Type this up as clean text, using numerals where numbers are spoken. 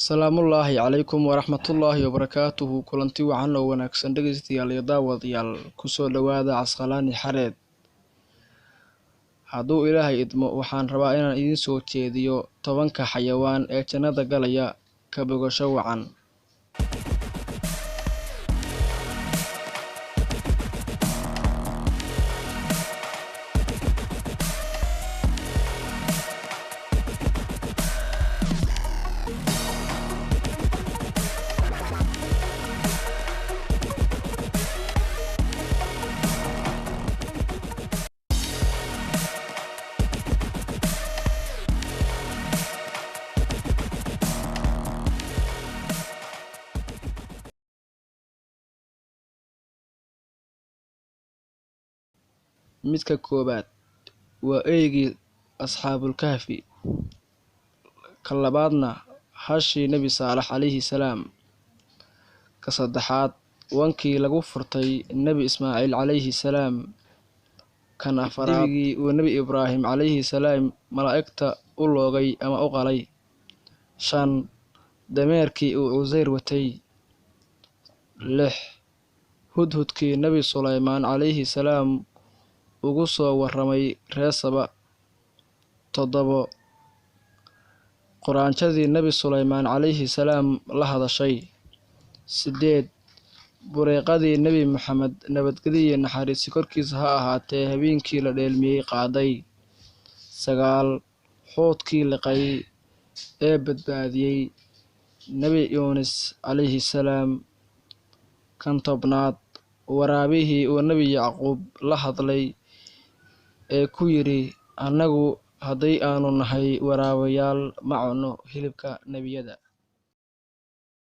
Salaamullaahi calaykum waraxmatullaahi wabarakaatuhu. Kulanti wacan oo wanaagsan dhegeystayaal iyo daawadayaal, kusoo dhowaada Casqalaani Xareed. Hadduu Ilaahay idmo, waxaan rabaa inaan idiin soo jeediyo 10-ka xayawaan ee jannada galaya. Ka bogasho wacan. Midka koowaad waa eygii Asxaabul Kahfi, ka labaadna hashii Nebi Saalax calayhi salaam, ka saddexaad wankii lagu furtay Nebi Ismaaciil calayhi salaam, kan afaraad dibigii uu Nebi Ibraahim calayhi salaam malaa'igta u loogay ama u qalay, 5 dameerkii uu Cuseyr watay, 6 hudhudkii Nebi Sulaymaan calayhi salaam ugu soo warramay reer Saba, 7 quraanjadii Nebi Sulaymaan calayhi salaam la hadashay, 8 bureeqadii Nebi Maxamed nabadgelyo iyo naxariisi korkiisa ha ahaatee habeenkii la dheelmiyey qaaday, 9 xuutkii liqay ee badbaadiyey Nebi Yuunis calayhi salaam, kan 10aad waraabihii uu Nebi Yacquub la hadlay ee ku yidhi, annagu hadday aanu nahay waraabayaal ma cunno hilibka nebiyada.